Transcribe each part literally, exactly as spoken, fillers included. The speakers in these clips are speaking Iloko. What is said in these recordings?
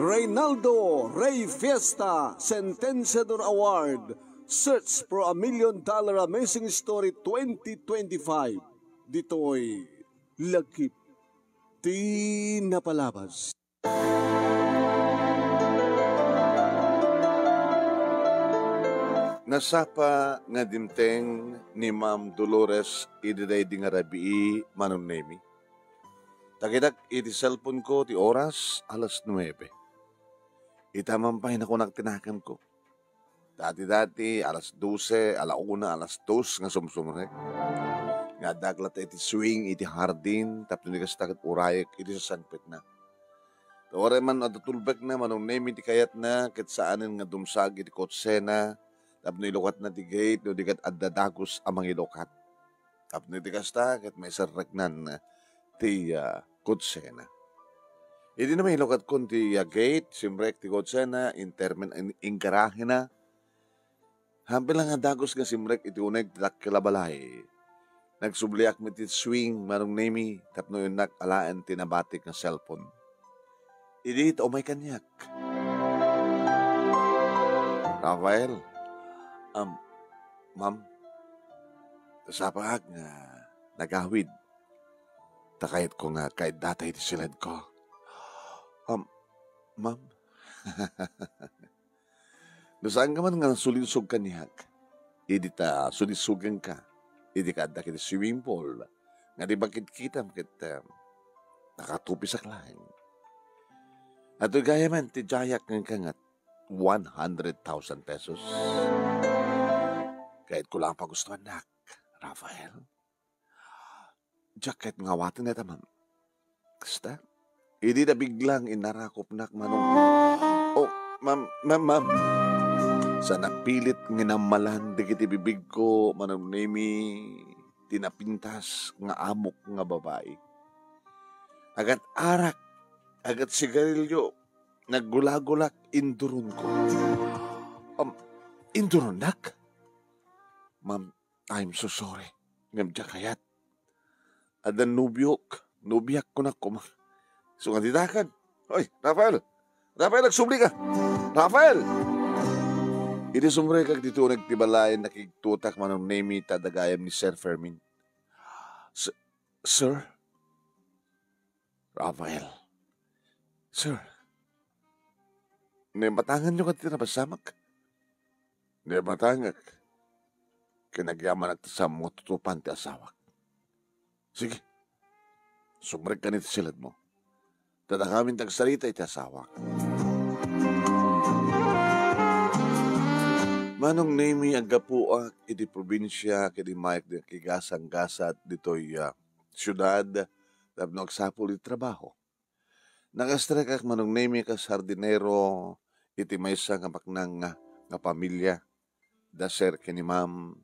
Reynaldo Rey Fiesta Sentenciador Award, Search for a Million Dollar Amazing Story twenty twenty-five. Ditoy lagip ti napalabas. Nasapa nga dimteng ni Ma'am Dolores idi daydi nga rabii, Manong Nemi. Tagidak iti cellphone ko ti oras, alas nuebe. Ita man pay nakunak ti nakemko. Dati-dati, alas dose, ala una, alas dos nga sumsumrek. Nga addaak latta iti swing iti hardin, tapno di kasta ket urayek iti sasangpetna. Ta uray man adda tulbekna, Manong Nemi, ti kayatna, ket saanen nga dumsag iti kotsena, tapno ilukatna ti gate, no di ket adda dagus a mangilukat. Tapno iti kasta, ket maiserreknan ti, ah, kotsena. Idi na mailukatkon ti, ah, gate, simrek ti kotsena, intermen-, in-, ingarahena. Hampir lang nga dagus nga simrek iti uneg ti dakkel a balay. Nagsubliak met iti swing, Manong Nemi, tapno innak alaen ti nabatik nga cellphone. Idi ta umay kaniak. Rafael, um, ma'am, nasapaak nga nagawid. Ta kayatko nga kaiddata iti siledko. Um, ma'am, no saanka man nga nasulisog kaniak, idi ta sulisogenka, idi kaaddak iti swimming pool, nga di makitkitam ket, um, nakatupisak laeng. Atoy gayamen ti diayak nga inka nga one hundred thousand pesos. Kayatko lang pagustuannak, Rafael. Diak ket nga awaten dayta, ma'am. Kasta, idi nabiglang inarakopnak, Manong. Oh, ma'am, ma'am, ma'am. Sa napilit nga nammalan dagiti bibigko, Manong Nemi, ti napintas nga amok nga babai. Agat arak, agat sigarilyo, naggulagulak, induronko. Um, induronnak? Ma'am, I'm so sorry. Ngem diak kayat. Adda nobiok, nobiak kunak koma. Isu nga ditakan. Hoy, Rafael! Rafael, agsubli ka! Rafael! Idi sumrekak ditoy uneg ti balay, nakigtutak, Manong Nemi, ta adda gayam ni Sir Fermin. S-, Sir? Rafael. Sir, naimatanganyo kadi ti napasamak? Naimatangak. Ket nagyamanak ti sammo tutupan ti asawak. Sige, sumrekka iti siledmo. Ta dakamin ti agsarita iti asawak. Manong Nemi, aggapuak iti probinsia ket immayak ti nakigasanggasat ditoy, ah, siudad tapno agsapul iti trabaho. Nakastrekak, Manong Nemi, kas hardinero iti maysa nga baknang nga, nga pamilia. Da Sir ken ni Ma'am,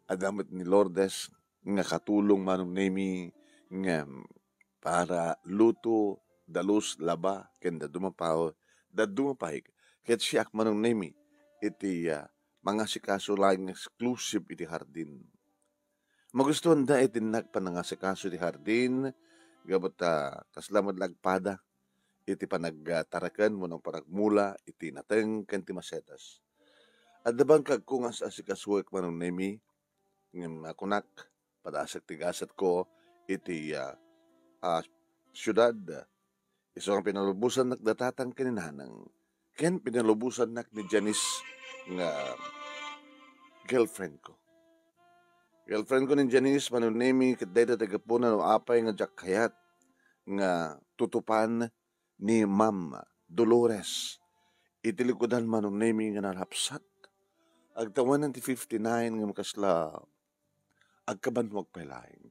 adda met ni Lourdes nga katulong, Manong Nemi, nga para luto, dalus, laba, ken dadduma pa, dadduma pay. Ket siak, Manong Nemi, iti, ah, mangasikaso laeng nga exclusive iti hardin. Magustuanda iti innak panangasikaso iti hardin, gapu ta kasla met la agpada iti panagtareken wenno panagmula iti nateng ken ti masetas. Adda bangkagko nga as-asikasoek, Manong Nemi, ngem nakunak, padasek ti gasatko iti, ah, ah, siudad. Isu nga pinalubosannak da tatang ken ni nanang, ken pinalubosannak ni Janice nga girlfriend ko. Girlfriend ko ni Janice, Manong Nemi, ket dayta ti gapuna no apay nga diak kayat nga tutupan ni Ma'am Dolores iti likudan, Manong Nemi, nga nalapsat. Agtawenan ti fifty-nine nga makasla agkabanwag pay laeng.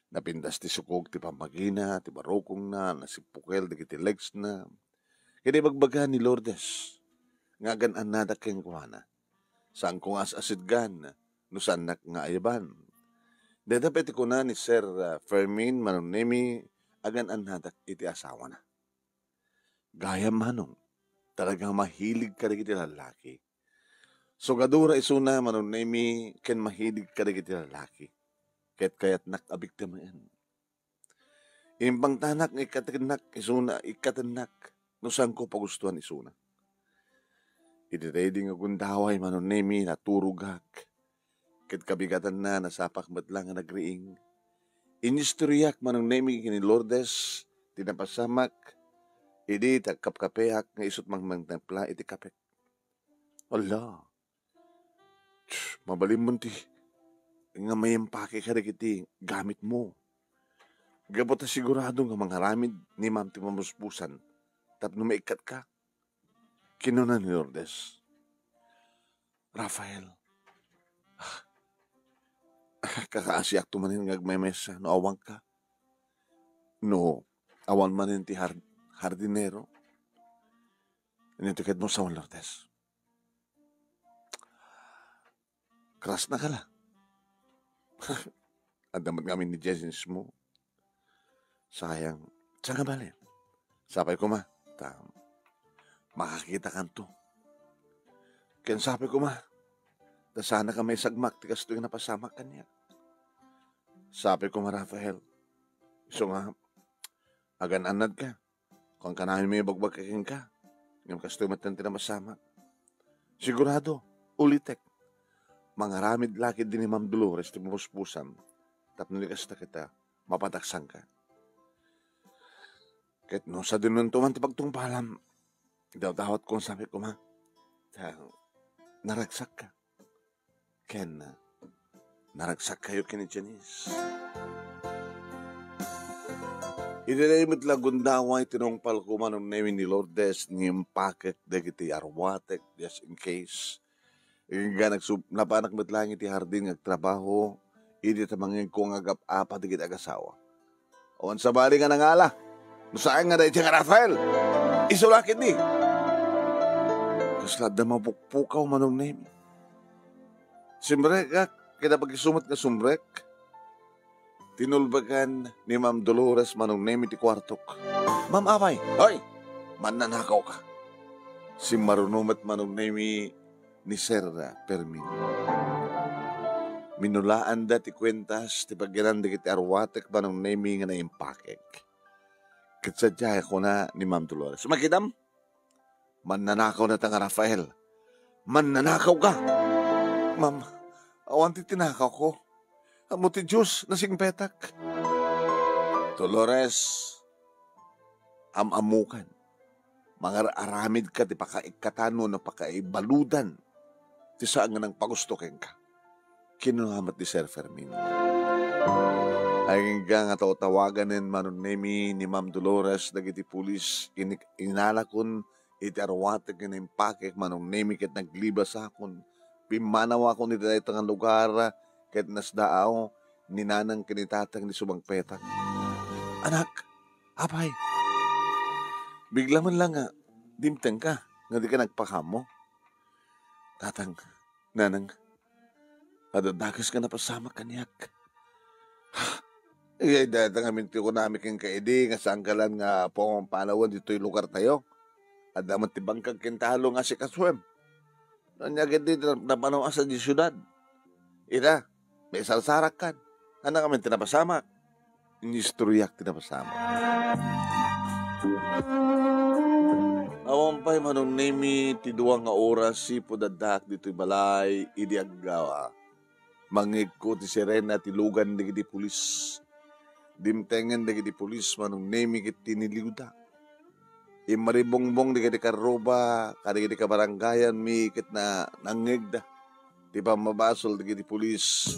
Napintas ti sukog ti pammagina, ti barukongna, nasippukel dagiti legsna. Ket ibagbaga ni Lourdes nga agan-annadak kenkuana. Saanko nga as-asidgan no saannak nga ayaban. Dayta pay ti kuna ni Sir, ah, Fermin, Manong Nemi, agan-annadak iti asawana. Gayam, Manong, talaga mahilig ka dagiti lalaki. Sugadura isuna, Manong Nemi, ken mahilig ka dagiti lalaki. Ket kayatnak a biktimaen. Imbangtanak nga ikkatennak isuna, ikkatennak no saanko pagustuan isuna. Iti daydi nga gundaway, Manong Nemi, naturogak. Ket kabigatanna, nasapak met la nga nagriing. Inistoryak, Manong Nemi, ken ni Lourdes ti napasamak idi nagkapkapeak nga isut' mangmangtempla iti kapek. Ala, mabalinmon ti nga maimpake kadagiti gamitmo. Gapu ta sigurado nga mangaramid ni Ma'am ti mamuspusan tapno maikkatka. Kinuna ni Lourdes, "Rafael, kakaasiakto manen nga agmemesa no awanka. No awan manen ti har-, hardinero. Ania ti kayatmo sawen, Lourdes? Krasnaka la. Adda met ngamin ni Janice mo. Sayang. Saan nga bale? Sapay koma, ta makakitakanto. Ken sapay koma, ta saanka maisagmak ti kastoy nga napasamak kaniak. Sapay koma, Rafael, isu nga agan-annadka. Kuan kanayon maibagbaga kenka, ngem kastoy met ti napasamak. Sigurado, ulitek, mangaramid la ketdi ni Ma'am Dolores ti mamuspusan tapno di kasta ket a, mapataksangka. Ket no sadinonto man ti pagtungpalam, idawdawatko, sapay koma, ta naragsakka. Ken naragsakkayo ken ni Janice." Iti daydi met la gundaway, tinungpalko, Manong Nemi, ni Lourdes, nga impakek dagiti arwatek, just in case. Agingga nagsub-, napanak met laeng iti hardin nga agtrabaho, idi ta mangngegko nga agap-apa dagiti agasawa. Awan sabali nga nangala. No saan nga daydiay nga Rafael, isu la ketdi. Kasla adda mapukpukaw, Manong Nemi. Simrekak, ket apag-isu met nga sumrek, tinulbagan ni Ma'am Dolores, Manong Nemi, ti kuartok. "Ma'am, apay, hoy! Mannanakawka!" Simmaruno met, Manong Nemi, ni Sir Fermin. Minulaanda ti kuentas ti pagyanan dagiti arwatek, Manong Nemi, nga naimpakek. Ket sadiay kuna ni Ma'am Dolores, "Makitam? Mannanakaw nata nga Rafael. Mannanakaw ka!" "Ma'am, awan ti tinakawko. Ammo ti Dios, nasingpetak." "Dolores, am-ammokan. Mangar-aramidka ti pakaikkatan wenno pakaibaludan ti saan nga nangpagusto kenka," kinuna met ni Sir Fermin. Agingga nga tawtawaganen, Manong Nemi, ni Ma'am Dolores dagiti pulis, inik-, inalakon iti arwatek nga naimpakek, Manong Nemi, ket naglibasakon. Pimmanawakon iti dayta nga lugar, ket nasdaaw ni nanang ken ni tatang idi sumangpetak. "Anak, apay, bigla man la nga dimtengka nga dika nagpakaammo?" "Tatang, nanang, adda dakes nga napasamak kaniak." "Ay, dayta ngamin ti kunami kenka idi nga saanka laeng nga pumanawen ditoy lugartayo. Adda met ti bangkag ken talo nga asikasuem. Ania ketdi ti napanuas a di siudad? Ita, maisarsarakkan. Ania ngamin ti napasamak?" Inistoryak ti napasamak. Awan pay, Manong Nemi, ti dua nga oras, sipud addaak ditoy balay idi aggawa. Mangngegko ti sirena ti lugan dagiti pulis. Dimtengen dagiti pulis, Manong Nemi, ket tiniliwda. Immaribungbong dagiti karruba kadagiti kabarangayanmi ket na-, nangngegda ti pammabasol dagiti pulis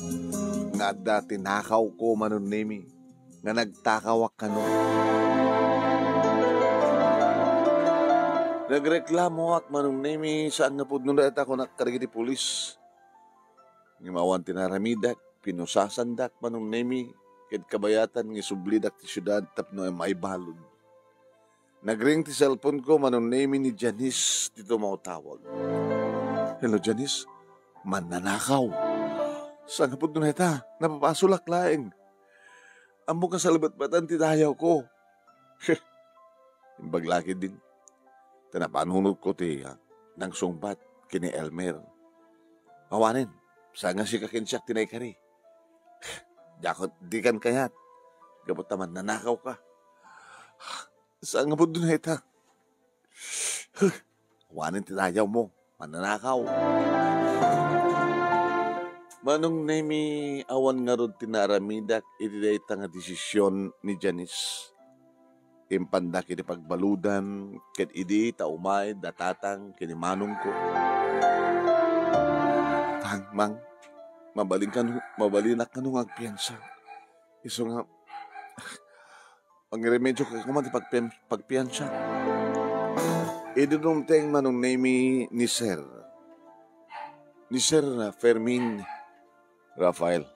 nga adda tinakawko, Manong Nemi, nga nagtakawak kano. Nagreklamoak, Manong Nemi, saan nga pudno dayta, kunak kadagiti pulis. Ngem awan ti naramidak, pinusasandak, Manong Nemi, ket kabayatan nga isublidak ti siudad tapno maibalud. Nagring ti cellphone ko, Manong Nemi, ni Janice ti tumawtawag. "Hello, Janice. Mannanakaw." "Saan nga pudno dayta? Napapasolak laeng. Ammok a salbatbatan ti dayawko." Imbag la ketdin. Ta napanunotko ti, ah, nangsungbat ken ni Elmer. "Awanen, saan nga sika ken siak ti naikari. Diak, dikan kayat. Gapu ta mannanakaw ka. Saan nga pudno ita? Awanen ti dayawmo, mannanakaw. Manong Nemi, awan ngarud ti naaramidak iti dayta nga desisyon ni Janice. Impandak iti pagbaludan, ket idi ta umay da tatang ken ni manongko. Tang, Mang, mabalin kano, mabalinak kano nga agpiansa. Isu nga, mangremediokayo koma ti pagpian-, pagpiansa. Idi dumteng Manong Nemi ni Sir, ni Sir Fermin Rafael.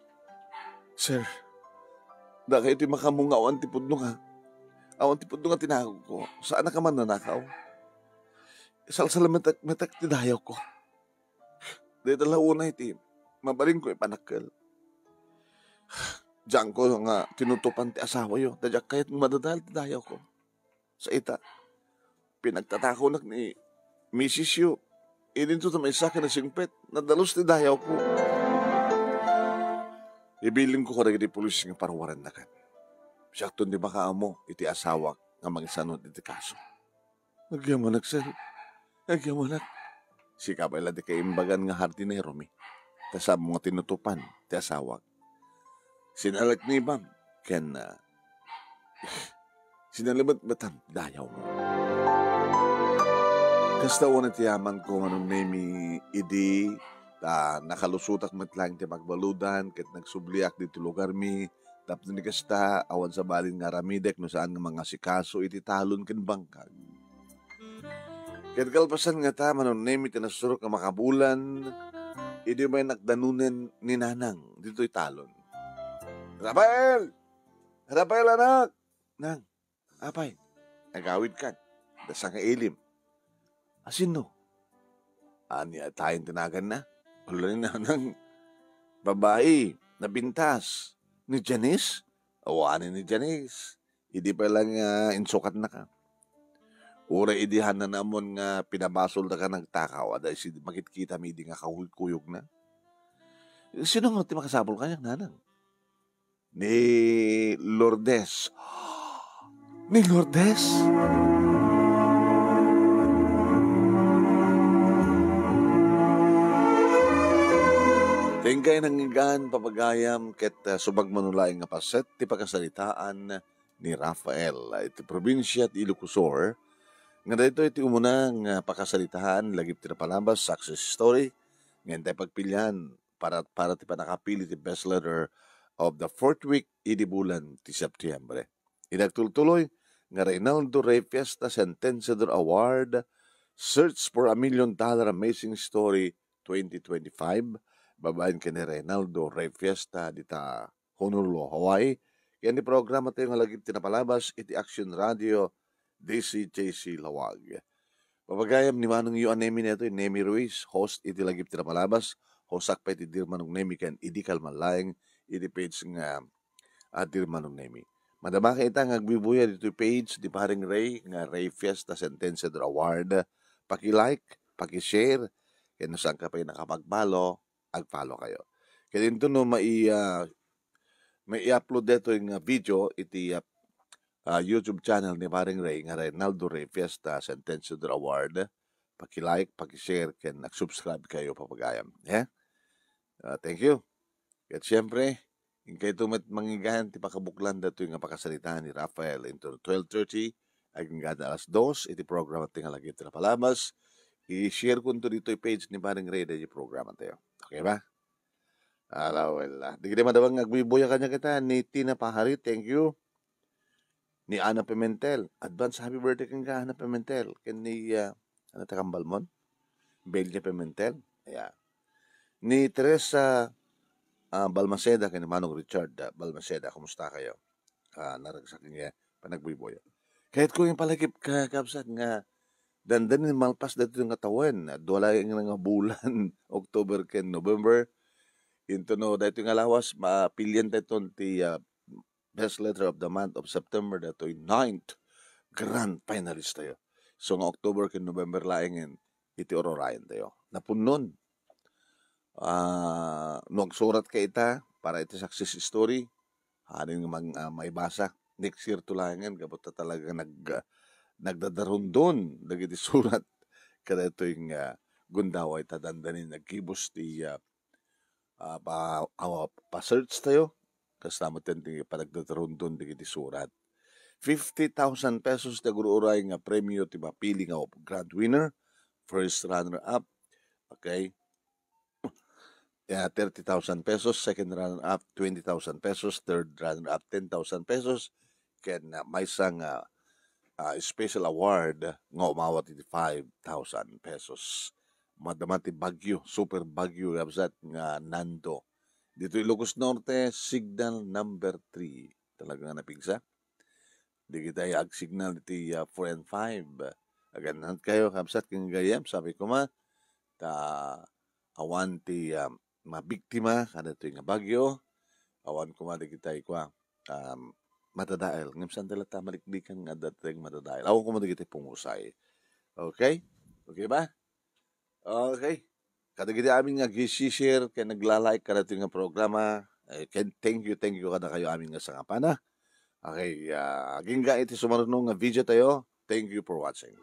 Sir, dakayo ti makaammo nga awan ti pudno nga, awan ti pudno nga tinagokko. Saanak a mannanakaw. Salsalametek, metek ti dayawko. Dayta la unay ti mabalinko ipanakkel. Dianko nga tinutupan ti asawayo, ta diak kayat madadael ti dayawko. Sa ita, pinagtatakonak ni misisyo. Idinto ta maysa ken nasingpet, nadalus ti dayawko. Ibilinko kadagiti pulis nga parwarennakan. Siakton ti makaammo iti asawak nga mangisanod iti kaso. Agyamanak, sir. Agyamanak. Sika pay la ti kaimbagan nga hardinero mi. Ta saan mo nga tinutupan ti asawak. Sinalaknibam ken, ah, sinalimetmetam ti dayawmo. Kasta unay ti yamanko, Manong Nemi, idi ta nakalusotak met laeng ti pagbaludan ket nagsubliak ditoy lugarmi. Tapno ni kasta, awan sabalin nga aramidek no saan nga mangasikaso iti talon ken bangkag. Ket kalpasan ngata, Manong Nemi, ti nasurok nga makabulan, idi umay nakdanunen ni Nanang ditoy talon. "Rafael! Rafael, anak!" "Nang, apay, agawidkan. Dasa nga ilim." "Asino?" "Ania tayen ti naganna? Ulo ni Nanang. Babai, napintas. Ni Janice?" "Awanen ni Janice. Idi pay la nga insukatnaka. Uray idi haanna ammon nga pinabasoltaka nagtakaw, adda idi makitkitami idi nga kakuykuyogna." "Sino nga ti makasapul kaniak, Nanang?" "Ni Lourdes." "Ni Lourdes?" Ti inkay nangngegan, papagayam, ket, ah, subagmano laeng nga paset ti pakasaritaan ni Rafael, ah, iti probinsia ti Ilocos Sur, nga daytoy ti umuna nga pakasaritaan lagip ti napalabas, success story, nga intay pagpilian para, para ti pannakapili ti best letter of the fourth week idi bulan ti Septiembre. Idi agtultuloy nga Reynaldo Rey Fiesta Sentenciador Award, Search for a Million Dollar Amazing Story twenty twenty-five, babaen ken ni Reynaldo Rey Fiesta dita Honolulu, Hawaii, ken ti programa tayo nga lagip ti napalabas iti Action Radio, D C J C Lawag. Papagayam ni manongyo a Nemi daytoy, Nemi Ruiz, host iti lagip ti napalabas, host-ak pay ti Dear Manong Nemi ken idi kalman laeng iti page nga, ah, Dear Manong Nemi. Madama ket ita nga agbuybuya ditoy page ni Paring Rey nga Rey Fiesta Sentenciador Award. Paki-like, paki-share, ken no saanka pay nakapag-follow, ag-follow kayo. Ket inton no mai-, ah, mai-upload daytoy nga video iti, ah, ah, YouTube channel ni Paring Rey nga Reynaldo Rey Fiesta Sentenciador Award, paki-like, paki-share, ken ag-subscribe kayo, papagayam. Eh? Ah, thank you. Ket siyempre, inkayto met mangigan ti pakabuklan daytoy nga pakasaritaan ni Rafael inton twelve thirty agingga alas dos iti programa ti nga lagip ti napalabas. I-share kunto ditoy page ni Paring Rey daytoy programa tayo. Okay ba? Ala, well, ah, dagiti madama nga agbuybuya kaniak ita, ni Tina Pahari, thank you. Ni Ana Pimentel, advance happy birthday kenka, Ana Pimentel. Ken ni, ah, ano ta kambalmon? Belia Pimentel. Ayan. Ni Teresa, ah, Balmaceda, ken ni Manong Richard, ah, Balmaceda, kumusta kayo? Ah, naragsak nga panagbuybuya. Kayatko nga ipalagip, kakabsat, nga dandanin malpas daytoy nga tawen, dua laeng nga bulan, October ken November. Inton no daytoy nga lawas, mapilian tayo ti, ah, best letter of the month of September, daytoy ninth grand finalist tayo. So nga October ken November laengen iti ururayen tayo. Napunnon. Ah, no agsurat ka ita para iti success story, haanyo nga mang-, ah, maibasa. next year to laengen, gapu ta talaga nag-, nagdadarundon dagiti surat kadaytoy nga gundaway ta dandani naggibus ti, ah, ah, pa-, ah, pa-search tayo. Kasta met ti panagdadarundon dagiti surat. Fifty thousand pesos ti agur-uray nga premio ti mapili nga grand winner, first runner-up, okay? Yeah, thirty thousand pesos, second runner-up, twenty thousand pesos, third runner-up, ten thousand pesos, ken, ah, maysa nga, ah, special award nga umawat iti five thousand pesos. Madama ti Baguio, Super Baguio, kabsat, nga Nando. Dito Ilocos Norte, signal number three. Talaga nga napigsa. Di kita ag-signal iti, ah, four and five. Aganat kayo, kabsat, ken gayam, sabi ko ma, ta awan ti, ah, mabiktima kadaytoy nga bagyo. Awan koma dagiti kua, um, madadael. Ngem saan ti latta maliklikan nga adda ti madadael? Awan koma dagiti pungusay. Okay? Okay ba? Okay. Kadagiti amin nga ag-share ken nagla-like kadaytoy nga programa, eh, ken thank you, thank you kadakayo amin nga sangapana. Okay, ah, agingga iti sumaruno nga video tayo. Thank you for watching.